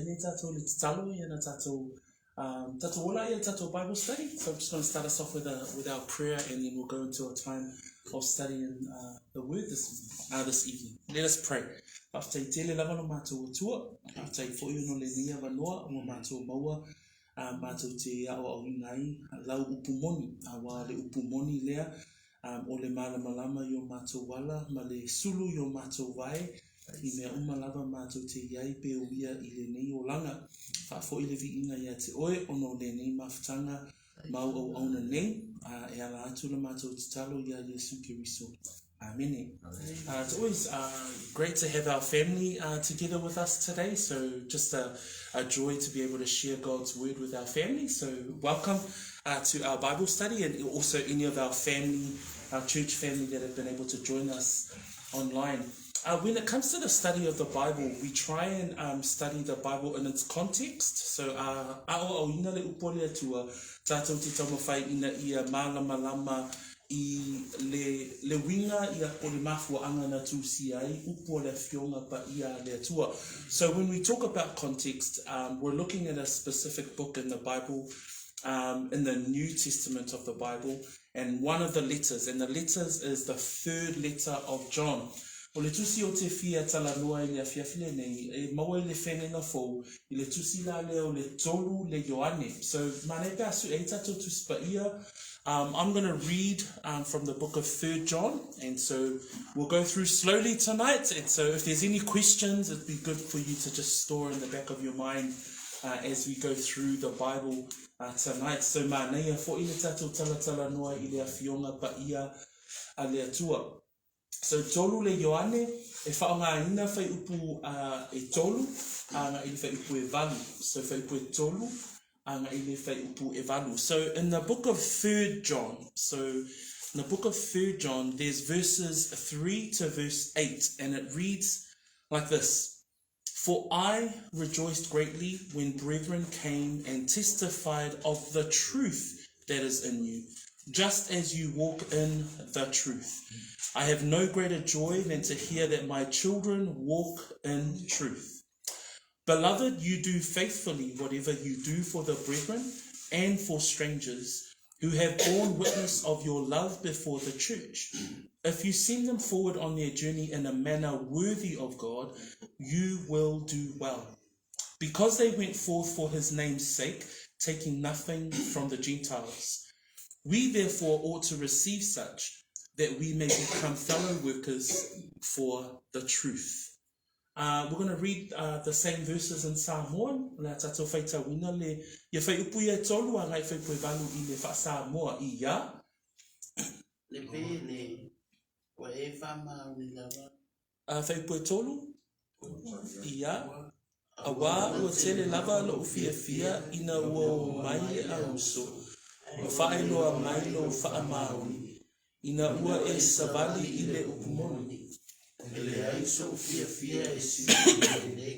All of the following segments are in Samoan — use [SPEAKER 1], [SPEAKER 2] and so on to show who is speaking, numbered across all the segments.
[SPEAKER 1] Nei tātou le tatalo ia na tātou um, tātou ola ia tātou Bible study. So I'm just going to start us off with, a, with our prayer and then we'll go into a time of studying uh, the word this, uh, this evening. Let us pray. Whaftai tele lava no mātou o tua, whaftai fo i ono le nia vanoa o mātou maua, uh, mātou te ao au ingai, lau upu moni, a wā le upu moni lea, um, o le malamalama i o mātou ala, ma le sulu i o mātou wae, I mea uma lava mātou te iai pe o ia i lenei olaga. Whaafoʻi le viiga ia te oe ona o lenei mafutaga mau auauna nei, a e ala atu la mātou tatalo iā Iesu Keriso. Amene. Uh, it's always uh, great to have our family uh, together with us today. So just a, a joy to be able to share God's word with our family. So welcome uh, to our Bible study and also any of our family, our church family that have been able to join us online. Uh, when it comes to the study of the Bible, we try and um, study the Bible in its context. So, uh, ao au ina le upo le atua, tātou te taumawhai ina ia mālamalama i le, le winga ia o le mafuaanga na tūsi ai, upo le fionga pa ia le atua. So when we talk about context, um, we're looking at a specific book in the Bible, um, in the New Testament of the Bible, and one of the letters, and the letters is the third letter of John. O le tusi o te fia talanoa i le afiafi lenei, e maua i le whenenga fou, i le tusi la lea o le tolu le Ioane. So, mānei pe asu e tātou tusi pa ia. Um, I'm going to read um, from the book of 3rd John, and so we'll go through slowly tonight. And so if there's any questions, it'd be good for you to just store in the back of your mind uh, as we go through the Bible uh, tonight. So māneia foʻi le tātou talatala noa i le afioga paia a le Atua. So tolu le Ioane, e whaongaina whaiupu uh, e tolu, a nga i le whaiupu e valu. So whaiupu e tolu, a nga i le whaiupu e valu. So in the book of 3rd John, so in the book of 3rd John, there's verses 3 to verse 8, and it reads like this. For I rejoiced greatly when brethren came and testified of the truth that is in you, just as you walk in the truth. I have no greater joy than to hear that my children walk in truth. Beloved, you do faithfully whatever you do for the brethren and for strangers who have borne witness of your love before the church. If you send them forward on their journey in a manner worthy of God, you will do well. Because they went forth for his name's sake, taking nothing from the Gentiles. We therefore ought to receive such, that we may become fellow workers for the truth. Uh, we're going to read uh, the same verses in Samoan. Le a tātou whaitauina le, ia whai upu ia tolu a ngai whai pue valu i le wha Samoa i ia.
[SPEAKER 2] Le pele, ua e whamaoni lava.
[SPEAKER 1] A whai pue tolu, ia, a wā ua tele lava lo'u fiafia ina ua o mai le auso, ma whaeloa mai lou whaamaoni, Ina ua e savali i le upu moni.
[SPEAKER 2] E leai soʻu fiafia e sili i lenei,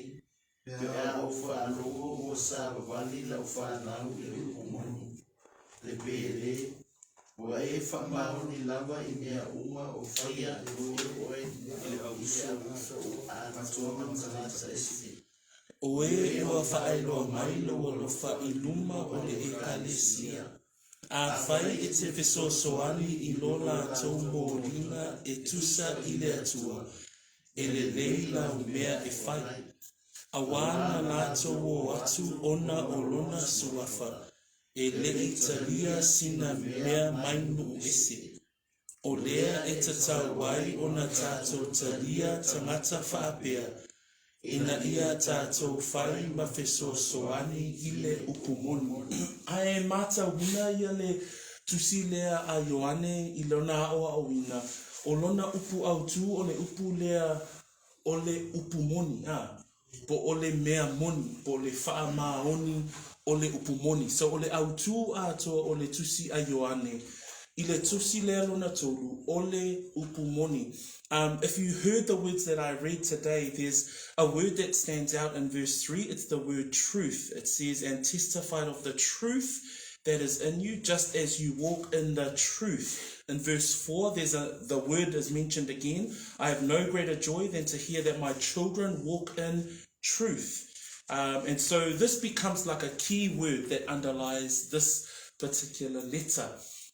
[SPEAKER 2] pe a ou faalogo ua savavali lau fanau i le upu moni. Le pele, ua e faamaoni lava i mea uma o faia e oe i le auso atoa ma tagata ese.
[SPEAKER 1] O e ua whaeloa mai lou alofa i luma o le Ekalesia. Afai e te fesoasoani i lo latou moliga e tusa i le Atua, e lelei lau mea e fai. Auā na latou o atu ona o lona suafa, e le i talia sina mea mai nuu ese. O lea e tatau ai ona tātou talia tangata faapea, ina ia tātou whai ma fesoasoani i le upu moni. A e mātauina ia le tusi lea a Ioane i lona aʻoaʻoina, o lona upu autū o le upu lea o le upu moni, a. Po o le mea moni, po o le faamaoni o le upu moni. So o le autū atoa o le tusi a Ioane, i le tusi lea lona tolu, o le upu moni. Um, if you heard the words that I read today, there's a word that stands out in verse 3. It's the word truth. It says, and testified of the truth that is in you, just as you walk in the truth. In verse 4, there's a, the word is mentioned again. I have no greater joy than to hear that my children walk in truth. Um, and so this becomes like a key word that underlies this particular letter.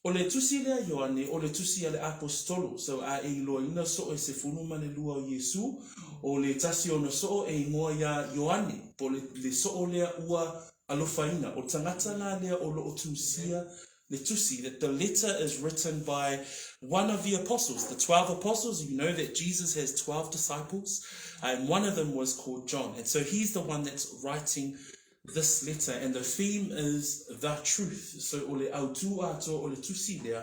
[SPEAKER 1] O le tusi lea Ioane, o le tusi a le Aposetolo, so a e iloaina soo e 12 o Iesu, o le tasi ona soo e ingoa iā Ioane, po o le, le soo lea ua alofaina. O le tagata la lea o loo tusia le tusi, that the letter is written by one of the apostles, the 12 apostles. You know that Jesus has 12 disciples, and one of them was called John. And so he's the one that's writing this letter, and the theme is the truth. So o le autū atoa o le tusi lea,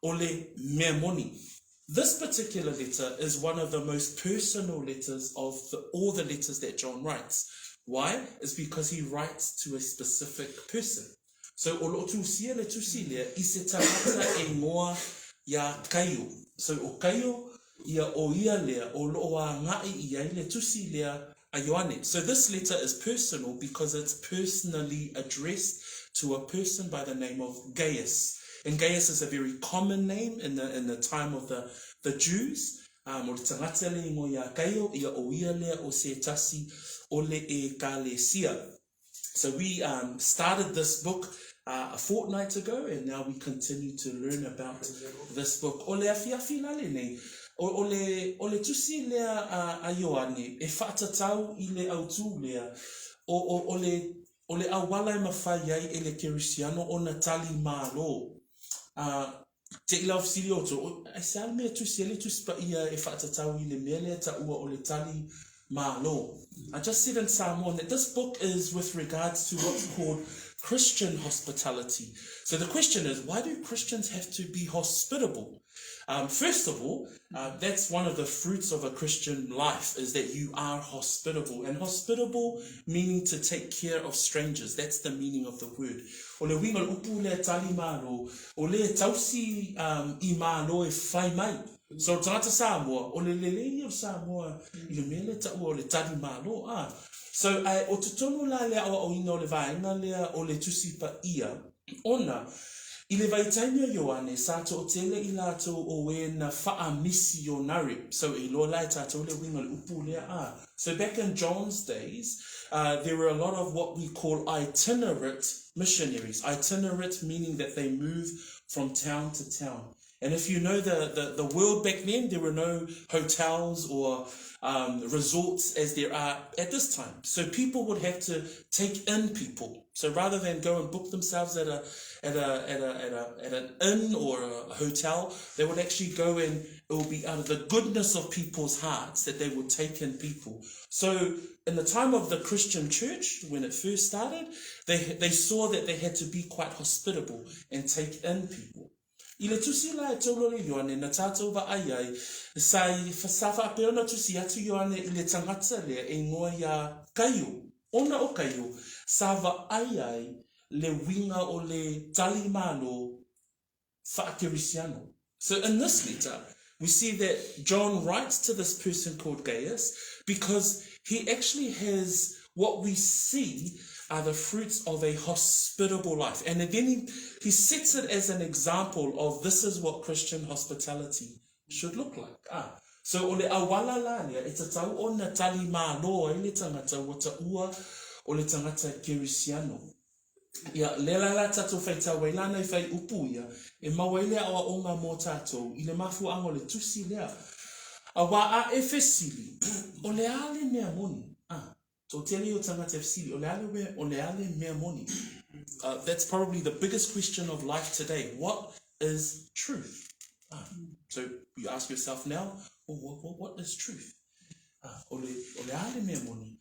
[SPEAKER 1] o le mea moni. This particular letter is one of the most personal letters of the, all the letters that John writes. Why? It's because he writes to a specific person. So o loo tusia le tusi lea i se tagata e ingoa iā Kaio. So o Kaio ia o ia lea o loo agaʻi i ai le tusi lea a Ioane. So this letter is personal because it's personally addressed to a person by the name of Gaius. And Gaius is a very common name in the, in the time of the, the Jews. Um, o le tagata le ingoa iā Kaio, ia o ia lea o se tasi o le Ekalesia. So we um, started this book uh, a fortnight ago and now we continue to learn about this book. O le afiafi la lenei, o, o, le, o le tusi lea a, a Ioane e whaatatau i le autū lea, o, o, o, le, o le auala e mawhai ai e le Kerisiano ona tali mālō. Uh, Te ila o fesili outou, aisea le mea tusi ai le Tusi Paia e faatatau i le mea lea taua o le tali Malo? I just said in Samoan that this book is with regards to what's called Christian hospitality. So the question is, why do Christians have to be hospitable? Um, first of all, uh, that's one of the fruits of a Christian life is that you are hospitable. And hospitable meaning to take care of strangers. That's the meaning of the word. O le uiga o le upu lea tali malo, o le tausi um, i malo e whai mai. So o tagata Samoa, o le lelei o Samoa i le mea lea taua o le tali malo. Ah. So ai, o totonu la lea aoaoina o le vaega lea o le tusi paia, ona, i le vaitaimi o Ioane, sa toʻatele i latou o e na faamisionare. So e iloa la e tatou le uiga o le upu lea, ah. So back in John's days, uh, there were a lot of what we call itinerant missionaries. Itinerant meaning that they move from town to town. And if you know the, the, the world back then, there were no hotels or um, resorts as there are at this time. So people would have to take in people. So rather than go and book themselves at a at a at a at a at an inn or a hotel, they would actually go and it would be out of the goodness of people's hearts that they would take in people. So in the time of the Christian church, when it first started, they they saw that they had to be quite hospitable and take in people. I le tusi la e taulu le Ioane na tātou vaai ai, sa i, sa faapea ona tusi atu Ioane i le tangata lea e ingoa iā Kaio, ona o Kaio, sa vaai ai le uiga o le tali Malo faakerisiano. So in this letter, we see that John writes to this person called Gaius because he actually has what we see are the fruits of a hospitable life. And then he, he sets it as an example of this is what Christian hospitality should look like. Ah. So o le auala la lea, e tatau ona tali mālō ai le tangata ua taua o le tangata Kerisiano. Ia, lea la la tatou faitau ai lana i whai upu ia, e mau ai le aoaoga mō tātou i le mafuaanga o le tusi lea. A wā a e fesili, o le a le mea moni? Ah, tō tele o tangata e fesili, o le a le, o le a le mea moni? Uh, that's probably the biggest question of life today. What is truth? Ah, so you ask yourself now, well, what, what, what is truth? Ah, o le, o le a le mea moni?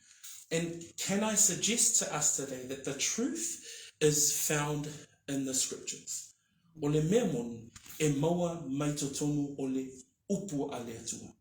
[SPEAKER 1] And can I suggest to us today that the truth is found in the scriptures? O le mea moni, e maua mai totonu o le upu a le Atua.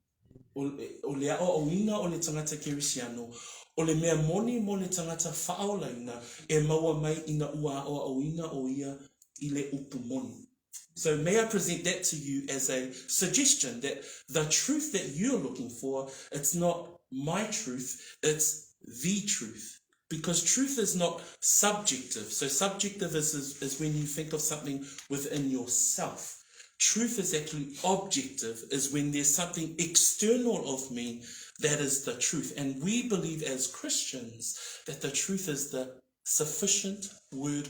[SPEAKER 1] O, o le aoaoina o le tangata Kerisiano, o le mea moni mo le tangata whaaolaina e maua mai ina ua aoaoina o ia i le upu moni. So may I present that to you as a suggestion that the truth that you're looking for, it's not my truth, it's the truth. Because truth is not subjective. So subjective is, is, is when you think of something within yourself. Truth is actually objective, is when there's something external of me that is the truth. And we believe as Christians that the truth is the sufficient word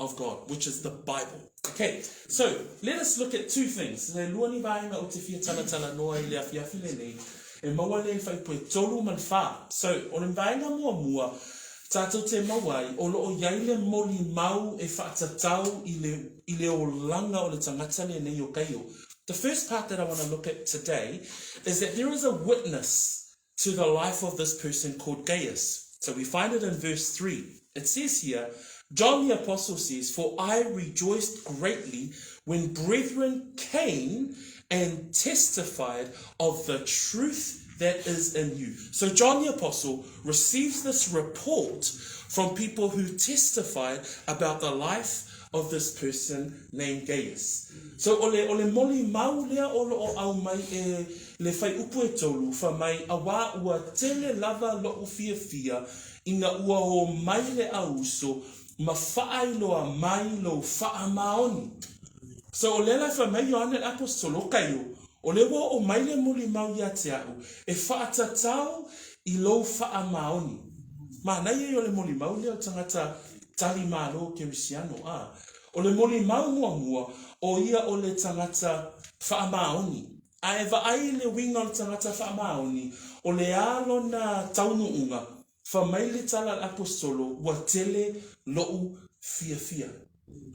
[SPEAKER 1] of God, which is the Bible. Okay, so let us look at two things. E lua ni vaenga o te fia talatalanoa i le afiafi lenei, e maua le whaipu e tolu ma le whā. So, o le vaenga muamua, tātou te maua ai, o loo iai le moli mau e whaatatau i le, i le olanga o le tangata lenei o Kaio. The first part that I want to look at today is that there is a witness to the life of this person called Gaius. So we find it in verse 3. It says here, John the Apostle says, For I rejoiced greatly when brethren came and testified of the truth that is in you. So John the Apostle receives this report from people who testified about the life of this person named Gaius. So o le, o le moli mau lea o lo o au mai e le whai upu e tolu, wha mai a wā ua tele lava lo'u fiafia ina ua o mai le auso ma faailoa mai lou faamaoni. So o lea la e fai mai Ioane le Aposetolo, o Kaio, o lea ua oo mai le molimau ia te a'u e faatatau i lou faamaoni. Manaia ia o le molimau lea o le tagata tali malo kerisiano, a. O le molimau muamua, o ia o le tagata faamaoni. A e vaai i le uiga o le tagata faamaoni, o le a lona taunuuga, Fai mai le tala a le Aposetolo, ua tele lo'u fiafia.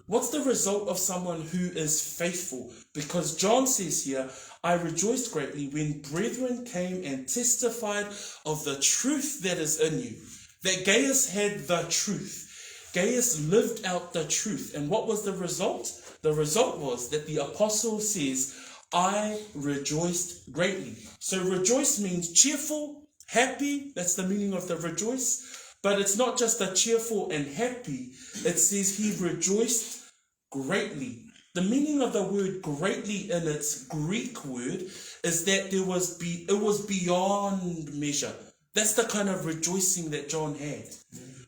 [SPEAKER 1] What's the result of someone who is faithful? Because John says here, I rejoiced greatly when brethren came and testified of the truth that is in you. That Gaius had the truth. Gaius lived out the truth. And what was the result? The result was that the apostle says, I rejoiced greatly. So rejoice means cheerful, happy. That's the meaning of the rejoice. But it's not just a cheerful and happy. It says he rejoiced greatly. The meaning of the word greatly in its Greek word is that there was be, it was beyond measure. That's the kind of rejoicing that John had.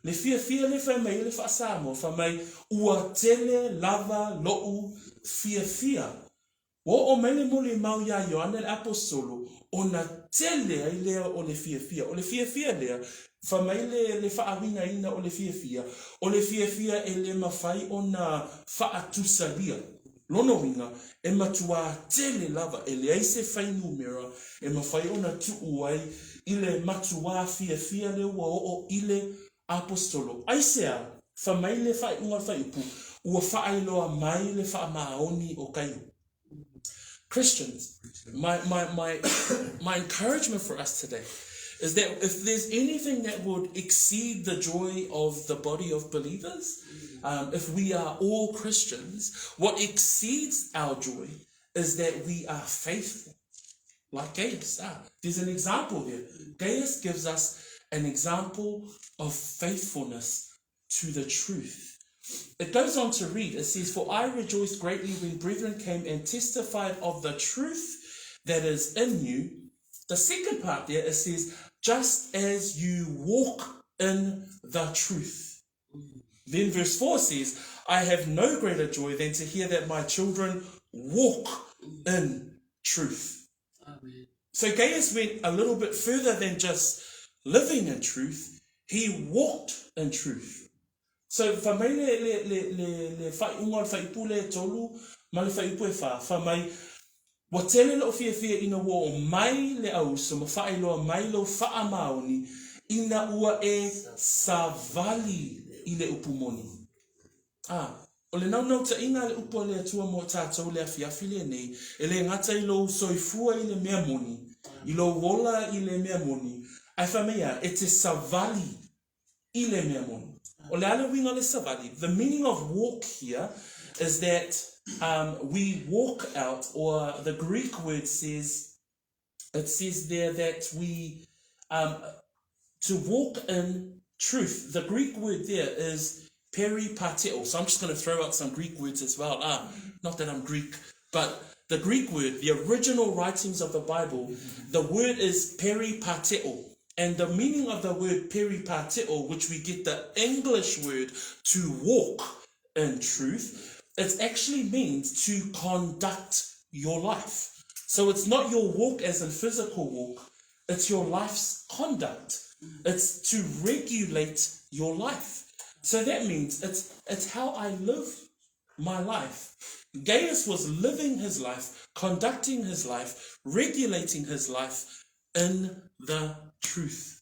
[SPEAKER 1] Le fiafia le fai mai le faasamoa, fai mai, ua tele lava lo'u fiafia. Ua oo mai le molimau iā Ioane le Aposetolo, ona tele ai lea o le fiafia. O le fiafia lea, fai mai le, le faauigaina o le fiafia, o le fiafia e le mafai ona faatusalia. Lona uiga, e matuā tele lava, e leai se fuainumera e mafai ona tuu ai i le matuā fiafia lea ua oo i le Aposetolo. Aisea? Fai mai le faaiuga o le fuaiupu, ua faailoa mai le faamaoni o Kaio. Christians, my, my, my, my encouragement for us today is that if there's anything that would exceed the joy of the body of believers, um, if we are all Christians, what exceeds our joy is that we are faithful. Like Gaius. Ah, there's an example there. Gaius gives us an example of faithfulness to the truth. It goes on to read, it says, For I rejoiced greatly when brethren came and testified of the truth that is in you. The second part there, it says, Just as you walk in the truth. Then verse 4 says, I have no greater joy than to hear that my children walk in truth. Amen. So Gaius went a little bit further than just living in truth. He walked in truth. So fai mai le, le, le, le, le faaiuga o le fuaiupu lea e tolu ma le fuaiupu e whā, fai mai, Ua tele lo'u fiafia ina ua oo mai le auso ma faailoa mai lou faamaoni ina ua e savali i le upu moni. A, o le naunautaiga a le upu a le Atua mo tatou le afiafi lenei, e le gata i lou soifua i le mea moni, i lou ola i le mea moni, ae fai mai a, e te savali i le mea moni. O le a le uiga o le savali? The meaning of walk here is that um, we walk out, or the Greek word says, it says there that we, um, to walk in truth. The Greek word there is peripateo. So I'm just going to throw out some Greek words as well. Ah, not that I'm Greek, but the Greek word, the original writings of the Bible, the word is peripateo. And the meaning of the word peripateo, which we get the English word to walk in truth, It actually means to conduct your life. So it's not your walk as in physical walk, it's your life's conduct. It's to regulate your life. So that means it's, it's how I live my life. Gaius was living his life, conducting his life, regulating his life in the truth.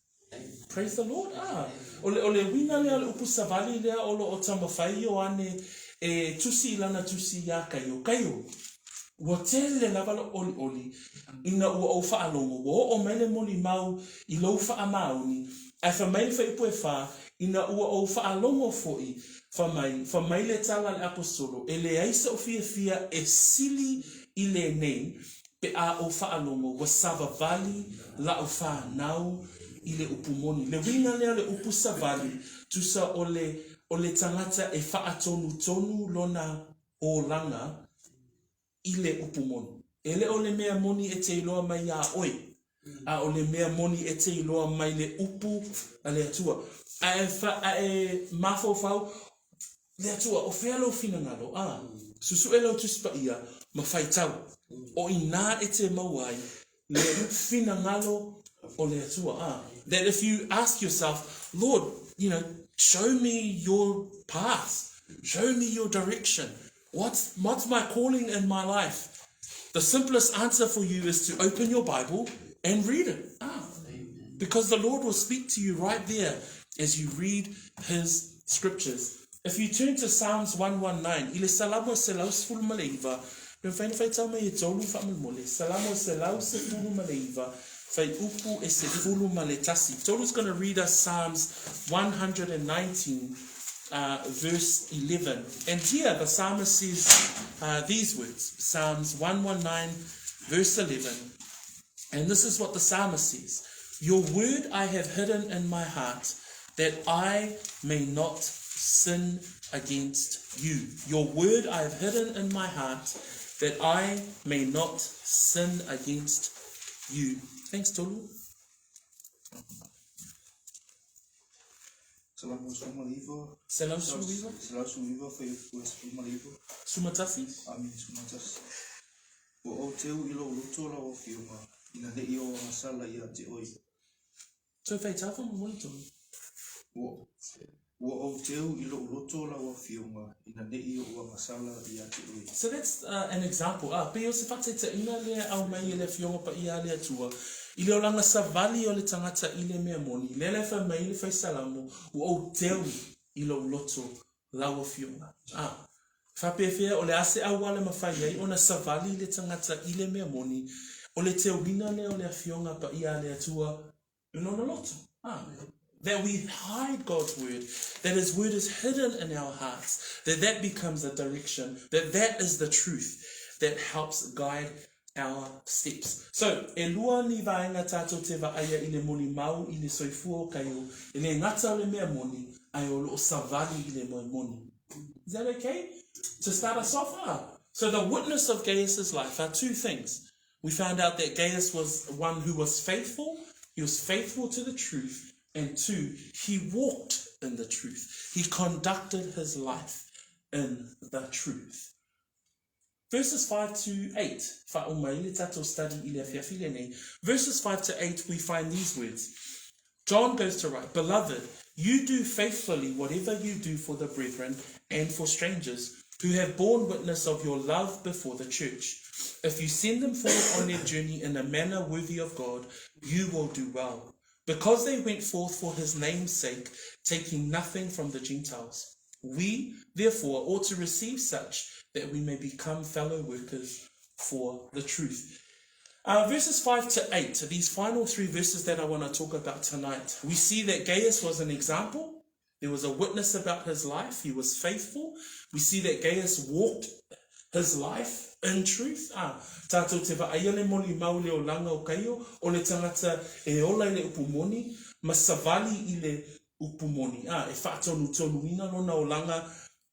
[SPEAKER 1] Praise the Lord. Ah, o le, o le uiga lea o le upu savali lea o lo o taumafai Ioane e tusi i lana tusi iā Kaio. Kaio, ua tele lava lou olioli ina ua ou faalogo, ua oo mai le molimau i lou faamaoni, ae fai mai le fuaiupu e fa, ina ua ou faalogo foi, fai mai, fai mai le tala a le Aposetolo, e leai so'u fiafia e sili i lenei, pe a ou faalogo ua savavali la'u fanau i le upu moni. Le uiga lea o le upu savali, tusa o le, o le tagata e faatonutonu lona olaga i le upu moni. E le o le mea moni e te iloa mai iā oe, a o le mea moni e te iloa mai le upu a le Atua. A e, fa, a e mafaufau, Le Atua, o fea lou finagalo? A, susuʻe lau Tusi Paia ma faitau, o inā e te maua ai le finagalo o le Atua. A, that if you ask yourself, Lord, you know, show me your path, show me your direction, what's, what's my calling in my life? The simplest answer for you is to open your Bible and read it. Ah, because the Lord will speak to you right there as you read His scriptures. If you turn to Psalms 119, i le Salamo e 119, pe mafai ona faitau mai e tolu faamolemole, Salamo e 119, fuaiupu e 11. Tolu's going to read us Psalms 119, verse 11. And here the psalmist says these words, Psalms 119, verse 11. And this is what the psalmist says Your word I have hidden in my heart that I may not sin against you. Your word I have hidden in my heart that I may not sin against you. Thanks, Tolu.
[SPEAKER 3] Salamo 19.
[SPEAKER 1] Selau sefuluiva.
[SPEAKER 3] 119 fuaiupu e 19.
[SPEAKER 1] Sumatasi.
[SPEAKER 3] Amene sumatasi. Ua ou teu i lou loto lau Afioga, ina ne i ou agasala ia te oe.
[SPEAKER 1] Toe faitau faamolemole Tolu.
[SPEAKER 3] Ua, ua ou teu i lou loto lau Afioga, ina ne i ou agasala ia te oe.
[SPEAKER 1] So that's an example. Ah, pei o se faataitaiga lea e aumai e le Afioga Paia a le Atua, i le olaga savali o le tagata i le mea moni, lea la e fai mai le fai Salamo, ua ou teu i lou loto lau Afioga. Ah, faapefea, o le a se auala e mafai ai ona savali le tagata i le mea moni, o le teuina lea o le Afioga Paia a le Atua i lona loto. Ah, that we hide God's word, that his word is hidden in our hearts, that that becomes a direction, that that is the truth that helps guide our steps. So, e lua ni vaega tātou te vaaia i le molimau i le soifua o Kaio, e le gata o le mea moni, ae o loo savali i le mea moni. Is that okay? To start us off, ah. So the witness of Gaius's life are two things. We found out that Gaius was one who was faithful. He was faithful to the truth. And two, he walked in the truth. He conducted his life in the truth. Verses 5 to 8, faauma ai le tatou study i le afiafi lenei. Verses 5 to 8, we find these words. John goes to write, Beloved, you do faithfully whatever you do for the brethren and for strangers who have borne witness of your love before the church. If you send them forth on their journey in a manner worthy of God, you will do well. Because they went forth for his name's sake, taking nothing from the Gentiles. We, therefore, ought to receive such that we may become fellow workers for the truth. Verses 5 to 8, these final three verses that I want to talk about tonight, we see that Gaius was an example. There was a witness about his life. He was faithful. We see that Gaius walked his life in truth. Ah, tātou te vaaia le molimau le olaga o Kaio, o le tagata e ola i le upu moni, ma savali i le upu moni. Ah, e faatonutonuina lona olaga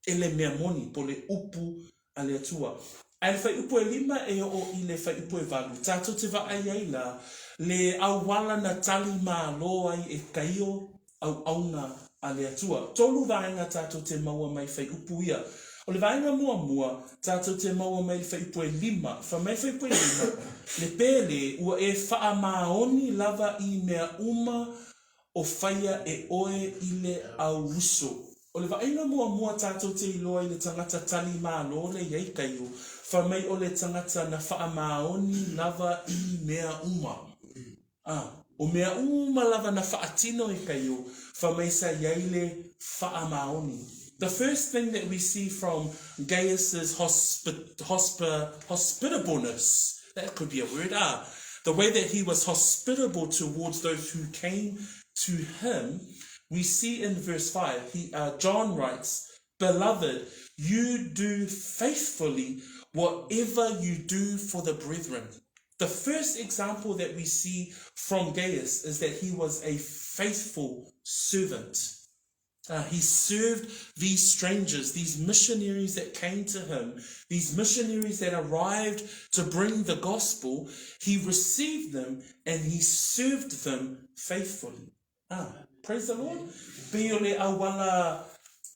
[SPEAKER 1] e le mea moni, po o le upu a le Atua. Ae le fuaiupu e lima e oo i le fuaiupu e valu, tātou te vaai ai la, le auala na tali malo ai e Kaio auauna a le Atua. Tolu vaega tātou te maua mai fuaiupu ia. O le vaega muamua, tatou te maua mai le fuaiupu e lima, fai mai le fuaiupu e lima, le pele ua e faamaoni lava i mea uma o faia e oe i le au uso. O le vaaiga muamua tatou te iloa i le tagata tali malo le i ai Kaio, fai mai o le tagata na faamaoni lava i mea uma. A, o mea uma lava na faatino e Kaio, fai mai sa i ai le faamaoni. The first thing that we see from Gaius's hospi, hospi, hospitableness, that could be a word, ah, the way that he was hospitable towards those who came to him, we see in verse 5, he, John writes, Beloved, you do faithfully whatever you do for the brethren. The first example that we see from Gaius is that he was a faithful servant. He served these strangers, these missionaries that came to him, these missionaries that arrived to bring the gospel. He received them and he served them faithfully. Ah, praise the Lord. Pei o le auala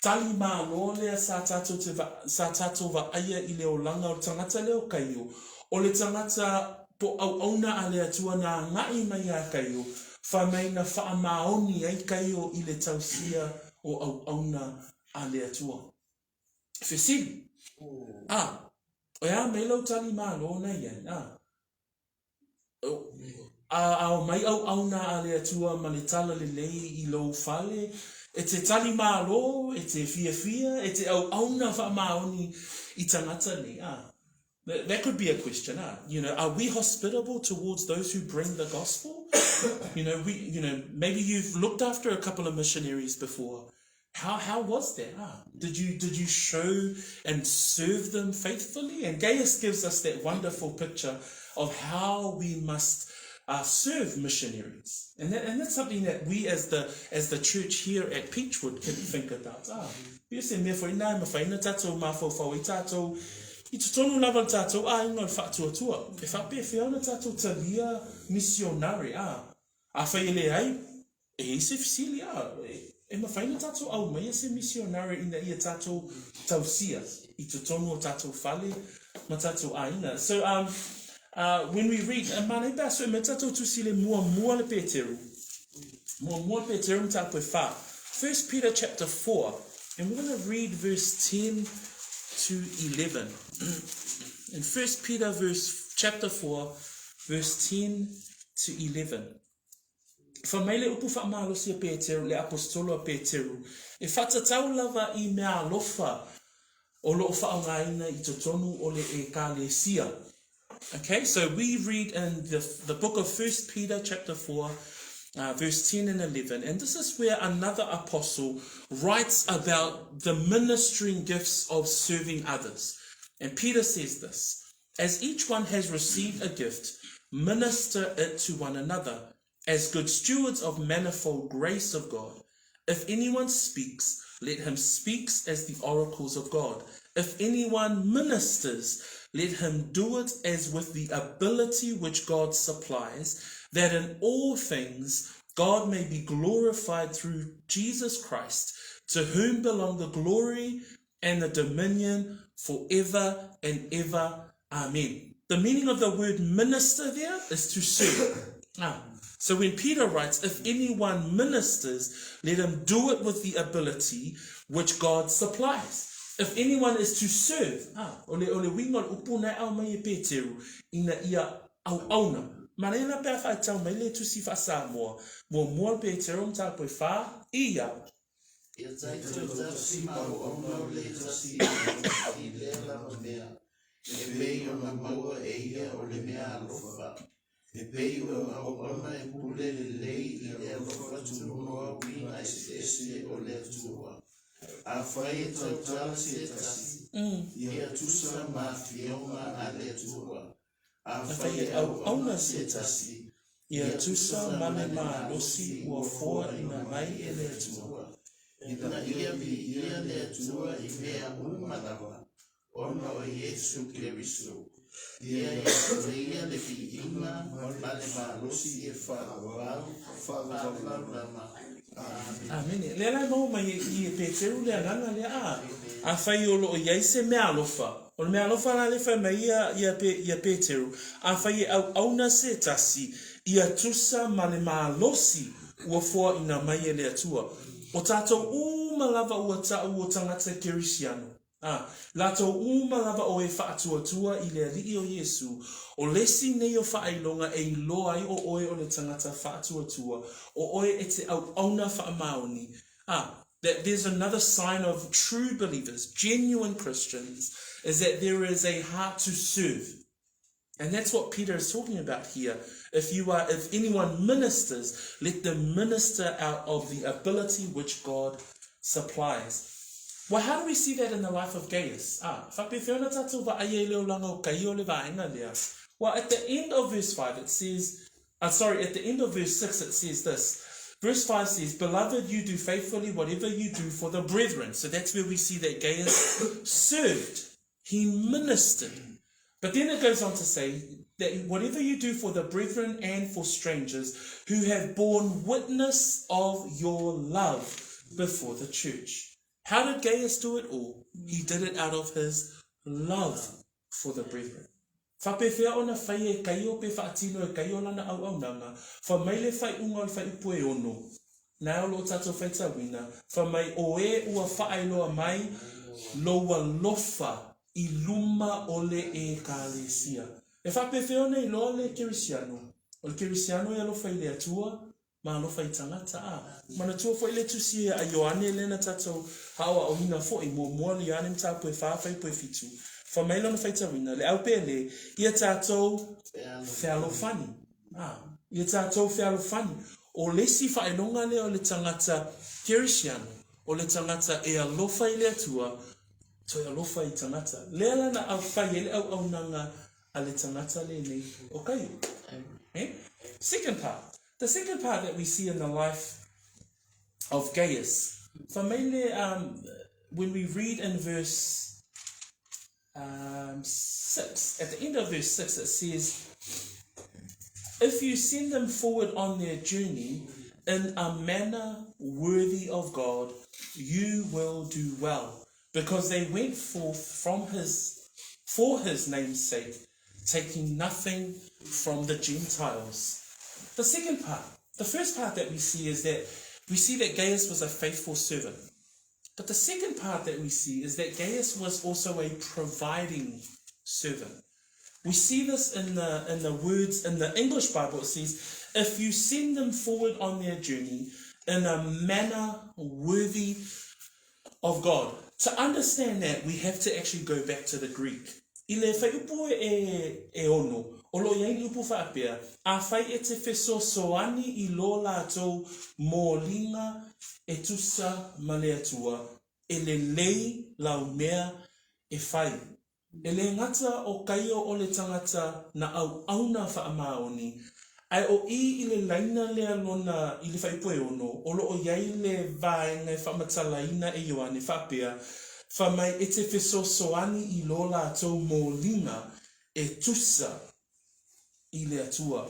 [SPEAKER 1] tali mālō lea sa tātou te va, sa tātou vaaia i le olaga o le tagata lea o Kaio, o le tagata po auauna a le Atua na agai mai iā Kaio, fai mai na faamaoni ai Kaio i le tausia o auauna a le Atua. Fesili, Ah, e a mai lau tali mālō na i ai? Ah. A ao mai auauna a le Atua ma le tala lelei i lou fale, e te tali mālō, e te fiafia, e te auauna faamaoni i tagata nei, a. That could be a question, a. You know, are we hospitable towards those who bring the gospel? You know, we, you know, maybe you've looked after a couple of missionaries before. How, how was that? Ah, did you, did you show and serve them faithfully? And Gaius gives us that wonderful picture of how we must serve missionaries. And, that, and that's something that we as the, as the church here at Peachwood can think about. Ah, pei o se mea foi nā e mawhai na tātou māwhauwhau ai tātou i totonu lava le tātou āinga o le whaatuatua. E whapewhea ona tātou talia missionary, ah, afai e leai, E i ai se fesili, a, e mawhai na tātou aumaia se misionare ina ia tātou tausia i totonu o tātou fale ma tātou āinga. So, um, when we read, e mānei pea so e mea tātou tusi le muamua le Pēteru. Muamua le Pēteru mataupu e whā. First Peter chapter 4, and we're going to read verse 10 to 11. In First Peter verse, chapter 4, verse 10 to 11. Fai mai le upu faamalosi a Peteru, le Aposetolo a Peteru, e faatatau lava i meaalofa o lo o faaaogaina i totonu o le Ekalesia. Okay, so we read in the, the book of First Peter chapter 4, verse 10 and 11, and this is where another apostle writes about the ministering gifts of serving others. And Peter says this, As each one has received a gift, minister it to one another, as good stewards of manifold grace of God. If anyone speaks, let him speak as the oracles of God. If anyone ministers, let him do it as with the ability which God supplies, that in all things God may be glorified through Jesus Christ, to whom belong the glory and the dominion forever and ever. Amen. The meaning of the word minister there is to serve. So when Peter writes, if anyone ministers, let him do it with the ability which God supplies. If anyone is to serve, ah, o le, o le uiga o le upu na e ao mai e Peteru, ina ia auauna. Manaia la pe a whaitau mai le tusi wha-Samoa, muamua le Peteru mataupu e whā, ia.
[SPEAKER 2] Ia tatou tasi ma auauna o le tasi i lea lava mea, e pei ona maua e ia o le mea alofa, e pei o auauna e pule lelei i le alofa tunoa uiga eseese o le Atua. Afai e tautala se tasi, ia tusa ma afioga a le Atua, Afai
[SPEAKER 1] e auauna se tasi, ia tusa ma le malosi ua foaina mai e le Atua.
[SPEAKER 2] Ina ia viia le Atua i mea uma lava, ona o Iesu Keriso, ia ia te ia le viiga ma le malosi e faavavau, faavavau lava.
[SPEAKER 1] Amene. Lea la e maua mai e i e Peteru le agaga lea, a, afai o loo iai se meaalofa, o le meaalofa la lea e fai mai ia, ia, ia Peteru, afai e auauna se tasi, ia tusa ma le malosi ua foaina mai e le Atua. O tatou uma lava ua tau o tagata Kerisiano. A, latou uma lava o e faatuatua i le Alii o Iesu, o le isi nei o faailoga e iloa ai o oe o le tagata faatuatua, o oe e te auauna faamaoni. A, that there's another sign of true believers, genuine Christians, is that there is a heart to serve. And that's what Peter is talking about here. If you are, if anyone ministers, let them minister out of the ability which God supplies. Well, how do we see that in the life of Gaius? Ah, faapefea ona tatou vaai ai le olaga o Kaio le vaega lea? Well, at the end of verse 5 it says, uh, sorry, at the end of verse 6 it says this. Verse 5 says, Beloved, you do faithfully whatever you do for the brethren. So that's where we see that Gaius served. He ministered. But then it goes on to say that whatever you do for the brethren and for strangers who have borne witness of your love before the church. How did Gaius do it all? He did it out of his love for the brethren. Faapefea ona fai e Kaio pe faatino e Kaio lana auaunaga, fai mai le faaiuga o le fuaiupu e ono, Na o loo tatou faitauina, fai mai o e ua faailoa mai lou alofa i luma o le Ekalesia. E faapefea ona iloa le Kerisiano? O le Kerisiano e alofa i le Atua ma alofa i tagata. A manatua foi le tusi a Ioane lea na tatou aoaoina foi, muamua le Ioane mataupu e fa, fuaiupu e fitu. Fai mai lona faitauina, le au pele, ia tatou fealofani. A, ia tatou fealofani. O le isi faailoga lea o le tagata Kerisiano, o le tagata e alofa i le Atua, toe alofa i tagata. Lea la na au fai ai le auaunaga a le tagata lenei o Kaio. Eh? Second part. The second part that we see in the life of Gaius. Fai mai le, um, when we read in verse um, 6, at the end of verse 6, it says, If you send them forward on their journey in a manner worthy of God, you will do well, because they went forth from his for his name's sake, taking nothing from the Gentiles. The second part, the first part that we see is that we see that Gaius was a faithful servant. But the second part that we see is that Gaius was also a providing servant. We see this in the, in the words in the English Bible. It says, If you send them forward on their journey in a manner worthy of God. To understand that, we have to actually go back to the Greek. I le whaiupu e, e ono, o lo o i ai ni upu faapea, afai e te fesoasoani i lo latou moliga e tusa ma le Atua, e lelei lau mea e fai. E le gata o Kaio o le tagata na auauna faamaoni, ae o i i le laina lea lona i le fuaiupu e ono, o lo o i ai le vaega e faamatalaina e Ioane faapea, Fai mai e te fesoasoani i lo latou moliga e tusa i le Atua.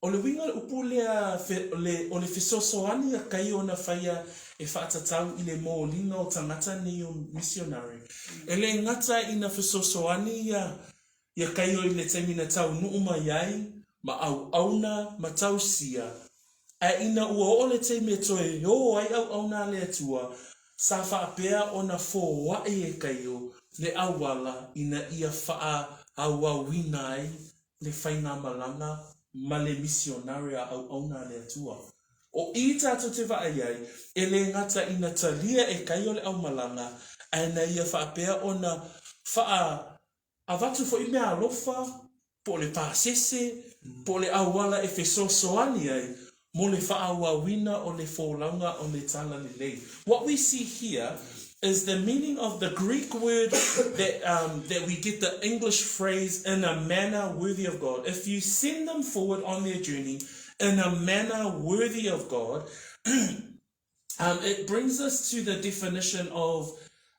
[SPEAKER 1] O le uiga o le upu lea fe, le, o le fesoasoani a Kaio na whaia e whaatatau i le moliga o tagata nei o misionare. E le gata ina fesoasoani ia, ia Kaio i le taimi na taunuu mai ai, ma auauna, ma tausia, ae ina ua oo le taimi e toe ō ai auauna a le Atua, sa faapea ona foai e Kaio le auala ina ia faaauauina ai le faigamalaga ma le misionare a auauna a le Atua. O i tatou te vaai ai, e le gata ina talia e Kaio le aumalaga, ae na ia faapea ona faa Avatu foi meaalofa, po o le pasese, po o le auala e fesoasoani ai mo le faaauauina o le folauga o le Talalelei. What we see here is the meaning of the Greek word that, um, that we get the English phrase in a manner worthy of God. If you send them forward on their journey in a manner worthy of God, um, it brings us to the definition of,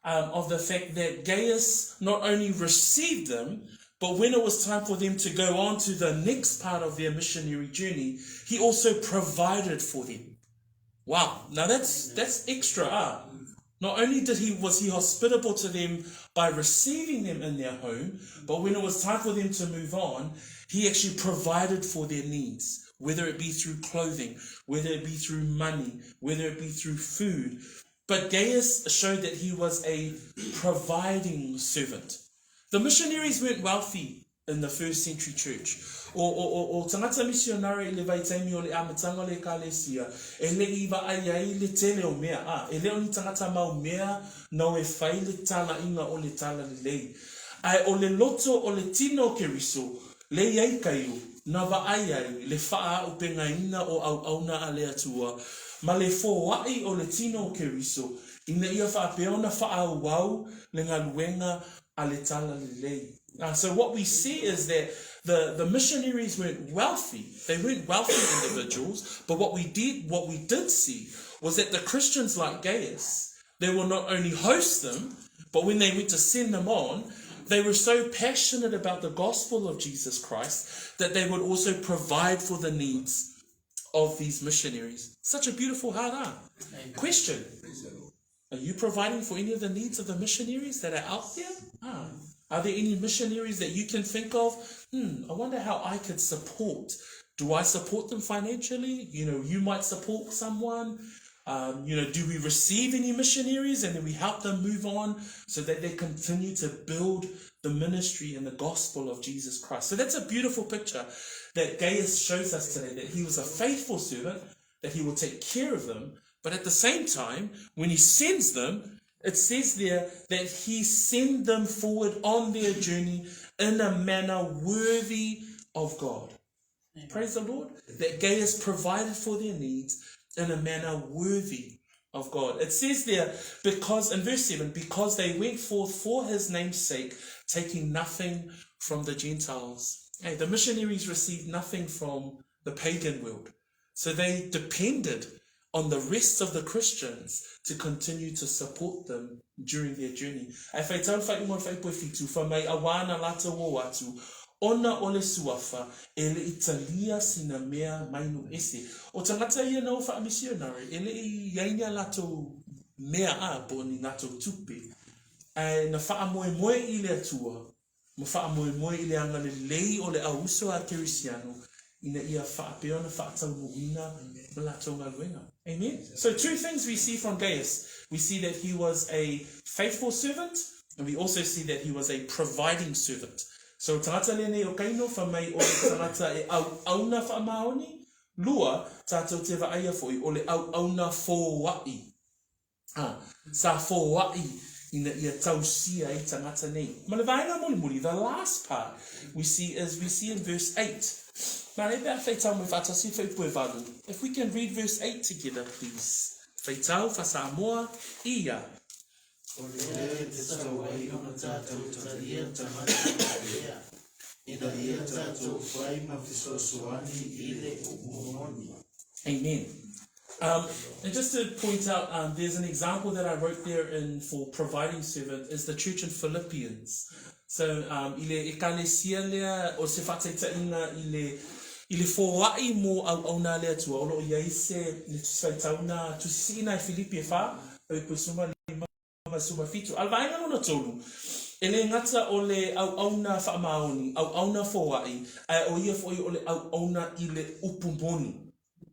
[SPEAKER 1] um, of the fact that Gaius not only received them, but when it was time for them to go on to the next part of their missionary journey, he also provided for them. Wow, now that's, that's extra, ah. Not only did he was he hospitable to them by receiving them in their home, but when it was time for them to move on, he actually provided for their needs, whether it be through clothing, whether it be through money, whether it be through food. But Gaius showed that he was a providing servant. The missionaries weren't wealthy in the first century church. O, o, o, o tangata misionare i le vaitaimi o le amataga o le Ekalesia, e le i vaai ai le tele o mea, a, e le o ni tangata mau mea nau e fai le talaiga o le talalelei. Ae o le loto o le tino o Keriso, le i ai Kaio, na vaai ai le faaaupegaina o auauna a le Atua, ma le foai o le tino o Keriso, ina ia faapea ona faaauau le galuega a le talalelei. So what we see is that the, the missionaries weren't wealthy. They weren't wealthy individuals, but what we did, what we did see was that the Christians like Gaius, they will not only host them, but when they went to send them on, they were so passionate about the gospel of Jesus Christ that they would also provide for the needs of these missionaries. Such a beautiful heart, huh? Question. Are you providing for any of the needs of the missionaries that are out there? Ah. Are there any missionaries that you can think of? Hmm, I wonder how I could support. Do I support them financially? You know, you might support someone. Um, you know, do we receive any missionaries and then we help them move on so that they continue to build the ministry and the gospel of Jesus Christ? So that's a beautiful picture that Gaius shows us today that he was a faithful servant, that he will take care of them. But at the same time, when he sends them, it says there that he sent them forward on their journey in a manner worthy of God. Amen. Praise the Lord. That Gaius provided for their needs in a manner worthy of God. It says there, because in verse 7, because they went forth for his name's sake, taking nothing from the Gentiles. Hey, the missionaries received nothing from the pagan world. So they depended on the rest of the Christians to continue to support them during their journey. Ae whaitau le faaiuga o le faaipu e fitu, fai mai auā na latou o atu, ona o le suafa, e le i talia sina mea mai nuu ese. O tagata ia na o faamisionare, e le i iai ni a latou mea a, po o ni latou tupe, ae na faamoemoe i le Atua ma faamoemoe i le agalelei o le au uso a Kerisiano ina ia faapea ona faataunuuina le latou galuega. Amen. So two things we see from Gaius. We see that he was a faithful servant and we also see that he was a providing servant. So tagata lenei o Kaino fa mai o le tagata e auauna faamaoni, lua, tatou te vaaia foi o le auauna foai. Ā, sa foai ina ia tausia ai tangata nei. Ma le vaega mulimuli, the last part we see is we see in verse 8. Nā reira pea whaitau mai whaatasi whaipu e valu. If we can read verse 8 together, please. Whaitau, whasamoa, ia.
[SPEAKER 2] O lea e te tau ai ona tātou taria tangata whakarea, ina ia tātou whai ma fesoasoani i le upu moni.
[SPEAKER 1] Amen. Um, and just to point out, um, there's an example that I wrote there in for providing servant is the church in Philippians. So, um, i le ekalesia lea o se whataitaiga i le, i le foai mō auauna a le Atua, o loo iai se le tusifaitauna tusisiina e Filipi e whā, au koe suma lima ma suma fitu. A le vaega lona tolu, e le gata o le auauna faamaoni, auauna foai, ae o ia foi o le auauna i le upu moni.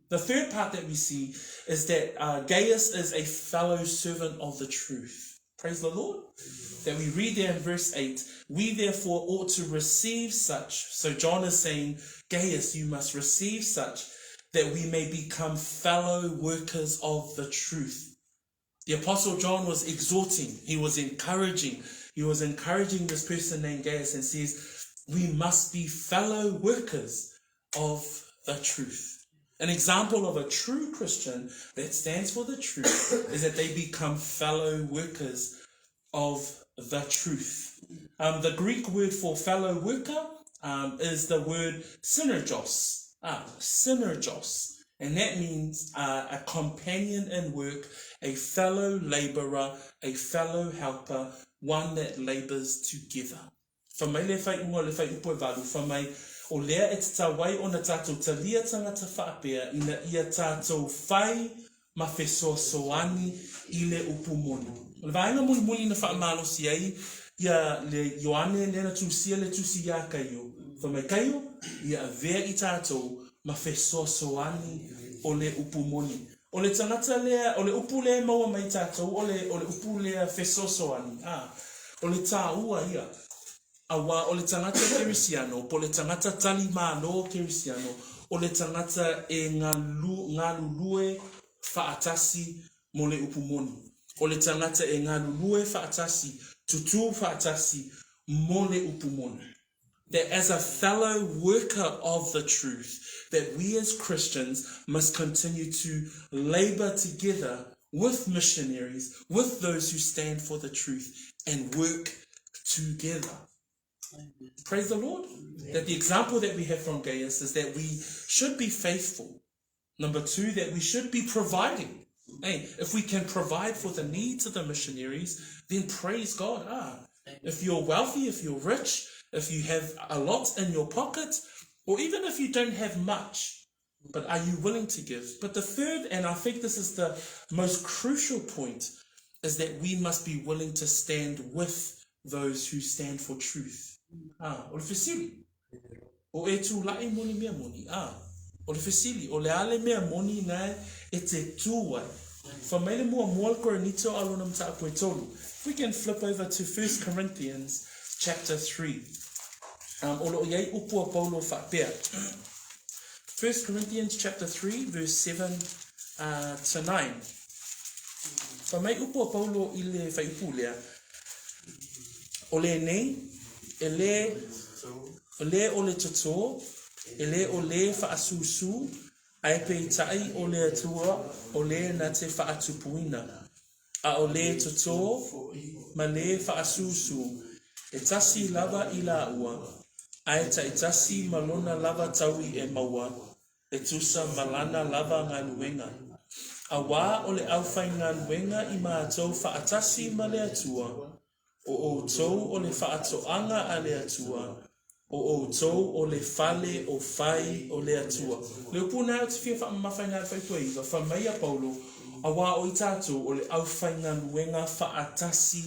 [SPEAKER 1] The third part that we see is that uh, Gaius is a fellow servant of the truth. Praise the Lord. That we read there in verse 8, we therefore ought to receive such. So John is saying, Gaius, you must receive such that we may become fellow workers of the truth. The Apostle John was exhorting, he was encouraging, he was encouraging this person named Gaius and says, We must be fellow workers of the truth. An example of a true Christian that stands for the truth is that they become fellow workers of the truth. Um, the Greek word for fellow worker um, is the word synergos. Ah, synergos. And that means uh, a companion in work, a fellow laborer, a fellow helper, one that labors together. Fa mai le whaiunga o le whaiupu e valu, fa mai, o lea e tatau ai ona tātou talia tangata whaapea ina ia tātou whai ma fesoasoani i le upu moni. O le vaega mulimuli na faamalosi ai ia le Ioane lea na tusia le tusi iā Kaio, fai mai, Kaio, ia avea i tatou ma fesoasoani o le upu moni. O le tagata lea, o le upu lea e maua mai tatou o le, o le upu lea fesoasoani, ā, o le tāua ia. Auā o le tagata Kerisiano, po o le tagata tali Malo Kerisiano, o le tagata e galu, galulue faatasi mo le upu moni. O le tagata e galulue faatasi, tutū faatasi mo le upu moni. That as a fellow worker of the truth, that we as Christians must continue to labour together with missionaries, with those who stand for the truth and work together. Praise the Lord. That the example that we have from Gaius is that we should be faithful. Number two, that we should be providing. Hey, if we can provide for the needs of the missionaries, then praise God. Ah, if you're wealthy, if you're rich, if you have a lot in your pocket, or even if you don't have much, but are you willing to give? But the third, and I think this is the most crucial point, is that we must be willing to stand with those who stand for truth. Ah, o le fesili. O e tūlaʻi mo le mea moni. Ah, o le fesili, o le a le mea moni nae e te tū ai? Fai mai le muamua le Korinito a lona mataupu e tolu. If we can flip over to 1 Corinthians chapter 3. Um, o loo iai upu a Paulo faapea. 1 Corinthians chapter 3 verse 7 uh, to 9. Fai mai upu a Paulo i le whaiupu lea. O lenei, e le, le o le totō, e le o le whaasūsū, ae peitai o le Atua o le na te whaatupuina. A o le totō ma le whaasūsū, e tasi lava i lāua, ae taitasi ma lona lava taui e maua, e tusa ma lana lava galuega. Auā o le aufaigaluega i mātou faatasi ma le Atua, o outou o le faatoaga a le Atua, o outou o le fale o fai o le Atua. Le upu nae ou te fia faamamafa i nā le faituaiga, fai mai a Paulo, auā o i tātou o le aufaigaluega faatasi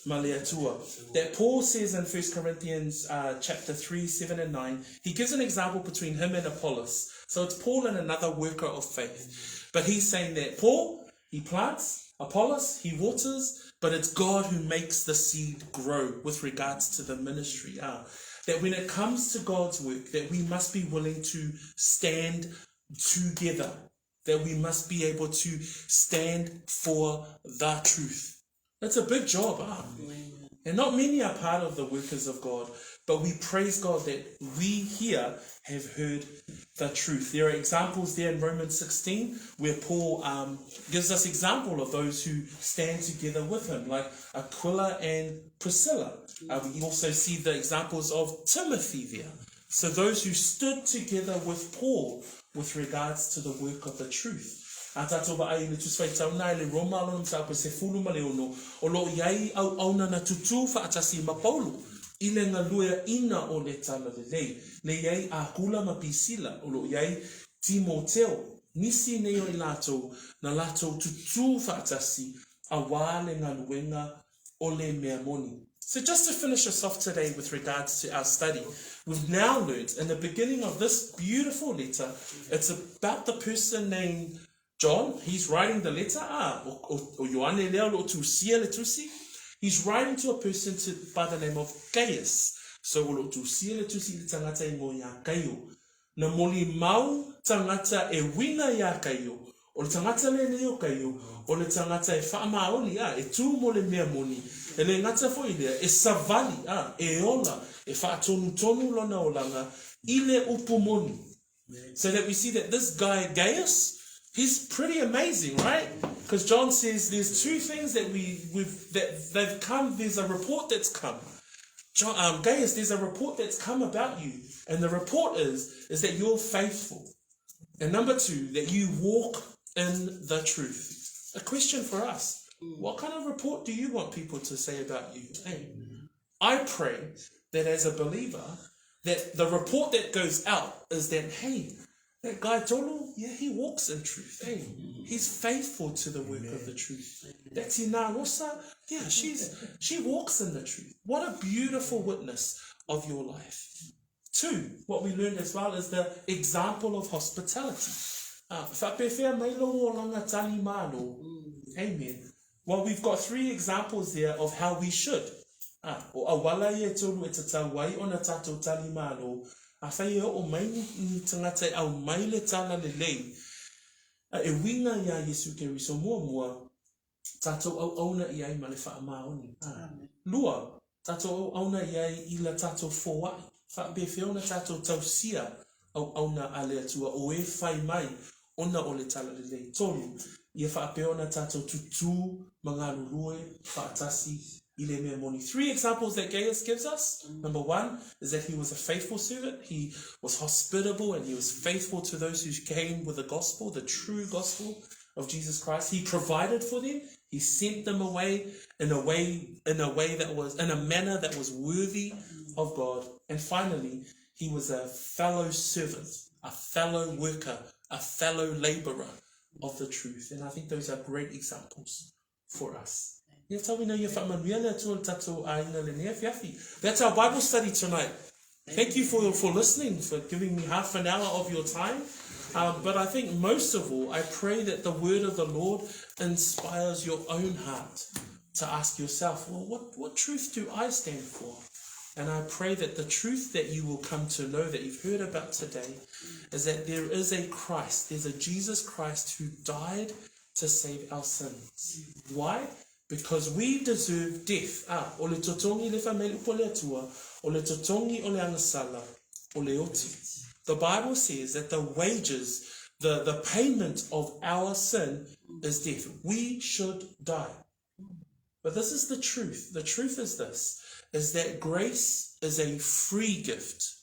[SPEAKER 1] ma le Atua. That Paul says in 1 Corinthians uh, chapter 3, 7 and 9, he gives an example between him and Apollos. So it's Paul and another worker of faith. But he's saying that Paul, he plants, Apollos, he waters, but it's God who makes the seed grow with regards to the ministry. Ah, that when it comes to God's work, that we must be willing to stand together, that we must be able to stand for the truth. That's a big job, ah. And not many are part of the workers of God, but we praise God that we here have heard the truth. There are examples there in Romans 16 where Paul um, gives us example of those who stand together with him, like Aquila and Priscilla. Uh, we also see the examples of Timothy there. So those who stood together with Paul with regards to the work of the truth. A tātou vaai i le Tusi Faitau nā i le Roma lona mataupu e 16, o lo o i ai auauna na tutū faatasi ma Paulo i le galueaina o le Talalelei, le i ai Akula ma Pisila, o lo o i ai Timoteo, nisi nei o i latou na latou tutū faatasi auā le galuega o le mea moni. So just to finish us off today with regards to our study, we've now learnt in the beginning of this beautiful letter, it's about the person named John. He's writing the letter, ah, o, o, o Ioane lea o lo o tusia le tusi. He's writing to a person to, by the name of Gaius. So o lo o tusia le tusi i le tangata i ngoe iā Kaio. Na molimau tangata e uiga iā Kaio, o le tagata lenei o Kaio, o le tagata e faamaoni, ā, e tū mō le mea moni, e le gata foi lea, e savali, ā, e ola, e faatonutonu lona olaga i le upu moni. So that we see that this guy Gaius, he's pretty amazing, right? Because John says there's two things that we, we've, that they've come, there's a report that's come. John, um, Gaius, there's a report that's come about you. And the report is, is that you're faithful. And number two, that you walk in the truth. A question for us. What kind of report do you want people to say about you? Hey, I pray that as a believer, that the report that goes out is that, hey, That guy Tolu, yeah, he walks in truth, eh? He's faithful to the work of the truth. That Tina Rosa, yeah, she walks in the truth. What a beautiful witness of your life. Two, what we learned as well is the example of hospitality. Whapewhea mai lo o langa tali malo. Amen. Well, we've got three examples there of how we should. O awala i e tolu e te tau ai ona tātou tali malo. A whai e o mai ni tangata e au mai le tala le lei. E winga ia Yesu Keriso mua mua, tātou au auna i ai ma le wha maoni. Lua, tātou au auna i ai i la tātou fōai. Wha ona tātou tausia au auna a le atua o e whai mai ona o le tala le lei. Tolu, ia whaapeona tātou tutu mangalurue whaatasi i le mea moni. Three examples that Gaius gives us. Number one is that he was a faithful servant. He was hospitable and he was faithful to those who came with the gospel, the true gospel of Jesus Christ. He provided for them. He sent them away in a manner that was worthy of God. And finally, he was a fellow servant, a fellow worker, a fellow laborer of the truth. And I think those are great examples for us. That's our Bible study tonight. Thank you for listening, for giving me half an hour of your time. But I think most of all, I pray that the word of the Lord inspires your own heart to ask yourself, well, what truth do I stand for? And I pray that the truth that you will come to know, that you've heard about today, is that there is a Christ, there's a Jesus Christ who died to save our sins. Why? Because we deserve death. O le totongi le whameli upo le atua, o le totongi o le angasala, o le oti. The Bible says that the wages, the payment of our sin is death. We should die. But this is the truth. The truth is this, is that grace is a free gift.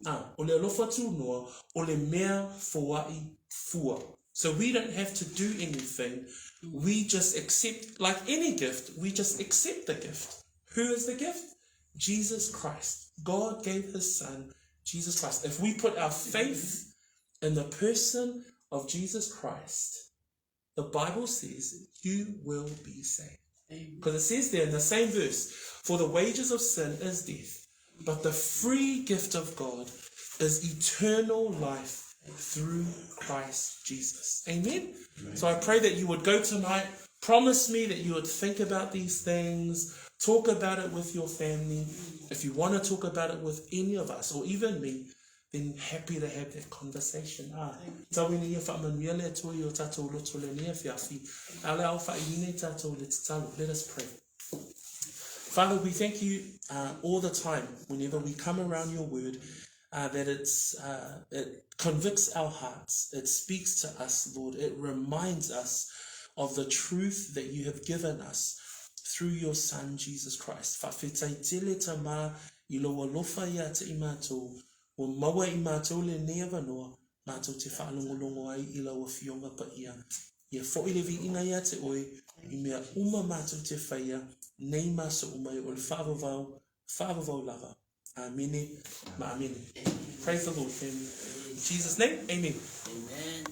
[SPEAKER 1] O le alofa tūnoa, o le mea foai fua. So we don't have to do anything. We just accept, like any gift, we just accept the gift. Who is the gift? Jesus Christ. God gave his son, Jesus Christ. If we put our faith in the person of Jesus Christ, the Bible says you will be saved. Because it says there in the same verse, for the wages of sin is death, but the free gift of God is eternal life through Christ Jesus. Amen? Amen. So I pray that you would go tonight, promise me that you would think about these things, talk about it with your family. If you want to talk about it with any of us or even me, then happy to have that conversation. Let us pray. Father, we thank you all the time whenever we come around your word, that it convicts our hearts. It speaks to us, Lord. It reminds us of the truth that you have given us through your Son, Jesus Christ. O maua i mātou le nei avanoa, mātou te whaalongolongo ai i lau fionga pa ia. Ia fo i le viinga ia te oe, i mea uma mātou te whaia, nei maso umai o le whaavavau lava. Amene, ma amene. Praise the Lord, family. In Jesus' name, amen.
[SPEAKER 2] Amen.